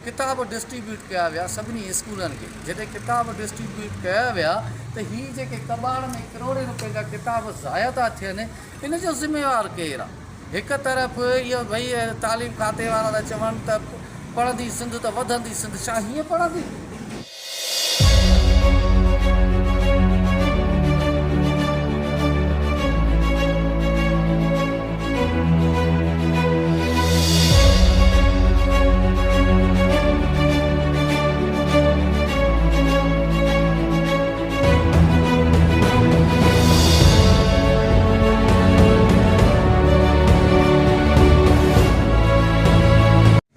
ڪتاب ڊسٽريبيوٽ ڪيا ويا سڀني اسڪولن کي جڏهن ڪتاب ڊسٽريبيوٽ ڪيا ويا ته هي جيڪي ڪٻاڙ ۾ ڪروڙين روپين جا ڪتاب ضايع ٿا ٿين ان جو ذميوار ڪير آ هڪ طرف اهو ڀئي تعليم کاتي وارا ٿا چون ته پڙهندي سنڌ ته وڌندي سنڌ ڇا هيئن پڙهندي؟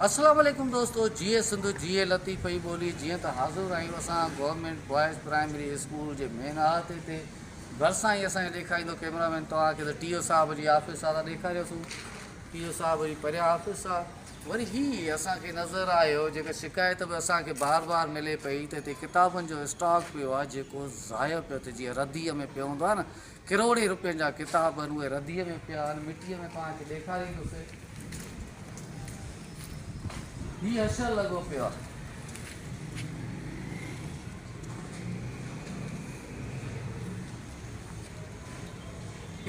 اسلام عليڪم دوستو جيئي سنڌ جيئي لطيف جي ٻولي جيئن ته حاضر آهيون اسان گورنمينٽ بوائز پرائمري اسڪول جي مين احاطي تي ڀرسان ئي اسان کي ڏيکاريندو ڪئميرا مين توهان کي ته ٽي او صاحب جي آفيس آ ته ڏيکاريوسون ٽي او صاحب جي پريان آفيس آ وري هي اسان کي نظر آيو جيڪا شڪايت به اسان کي بار بار ملي پئي ته هتي ڪتابن جو اسٽاڪ پيو آ جيڪو ضايع پيو ٿئي جيئن رديء ۾ پيو هوندو آ نه ڪروڙين روپين جا ڪتاب آهن اهي رديء ۾ پيا آهن مٽيء ۾ توهان کي ڏيکاريندس هي حشر لڳو پيو آ.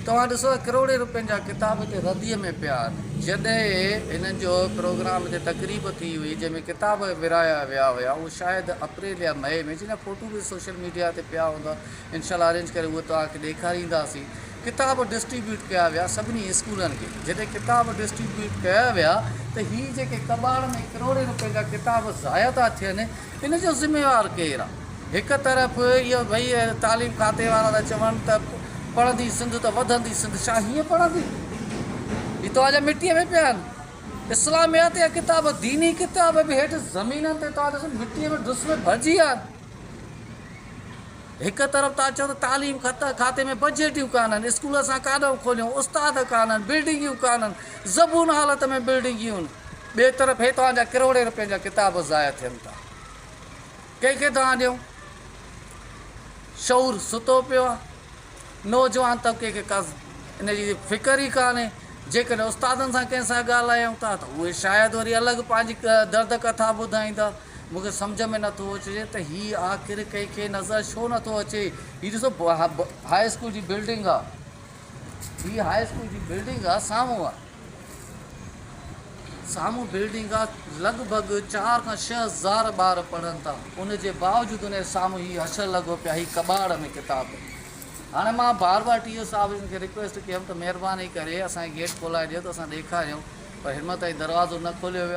توهان ڏسو ته ڪروڙين روپين جا ڪتاب هتي رديء ۾ پيا آهن. جڏهن هنن جو پروگرام تي تقريب ٿي هئي جنهن ۾ ڪتاب ورهايا ويا هيا اهو شايد اپريل يا مئي ۾ جنهن جا فوٽو به سوشل ميڊيا تي پيا هوندا انشاء الله ارينج ڪري اهي توهان کي ڏيکارينداسين. ڪتاب ڊسٽريبيوٽ ڪيا ويا سڀني اسڪولن کي جڏهن ڪتاب ڊسٽريبيوٽ ڪيا ويا ته هي جيڪي ڪٻاڙ ۾ ڪروڙين روپين جا ڪتاب ضايع ٿا ٿين ان جو ذميوار ڪير آ؟ هڪ طرف اهو ڀئي تعليم کاتي وارا ٿا چون ته پڙهندي سنڌ ته وڌندي سنڌ ڇا هيئن پڙهندي؟ هي توهان جا مٽيء ۾ پيا آهن. اسلاميات جا ڪتاب، ديني ڪتاب به هيٺ زمينن تي توهان ڏسو مٽيء ۾ ڊس ۾ ڀرجي ويا آهن. هڪ طرف ٿا چئو ته تعليم کاتي ۾ بجيٽيون ڪانهن، اسڪول اسان ڪاڏانهن کوليون، استاد ڪانهن، بلڊنگيون ڪانهن، زبون حالت ۾ بلڊنگيون آهن. ٻئي طرف هي توهان جا ڪروڙين روپين جا ڪتاب ضايع ٿين ٿا. ڪنهن کي دانهن ڏيون؟ شعور ستو پيو آهي. نوجوان طبقي کي ڪا ان جي فڪر ئي ڪانهي. جيڪڏهن استادن سان ڪنهن سان ڳالهايون ٿا ته اهي شايد وري الڳ پنهنجي درد ڪٿا ٻڌائيندا. مون کي سمجهه ۾ نٿو اچي ته هي آخر ڪنهن کي نظر ڇو نٿو اچي. هي ڏسو هاء اسڪول جي بلڊنگ آهي. هي هاء اسڪول جي بلڊنگ آهي سامهون آهي. سامهون بلڊنگ آ لڳ ڀڳ چار کان 6000 ٻار پڙهن ٿا ان جي باوجود ان جي سامهون هي حشر لڳو پيو آ هي ڪٻاڙ ۾ ڪتاب هاڻي مان بار بار ٽي او صاحب جن کي رڪويسٽ ڪيم ته مهرباني ڪري اسان کي گيٽ کولائي ڏيو ته اسان ڏيکاريون پر هن مهل تائين دروازو نه کوليو ويو آ.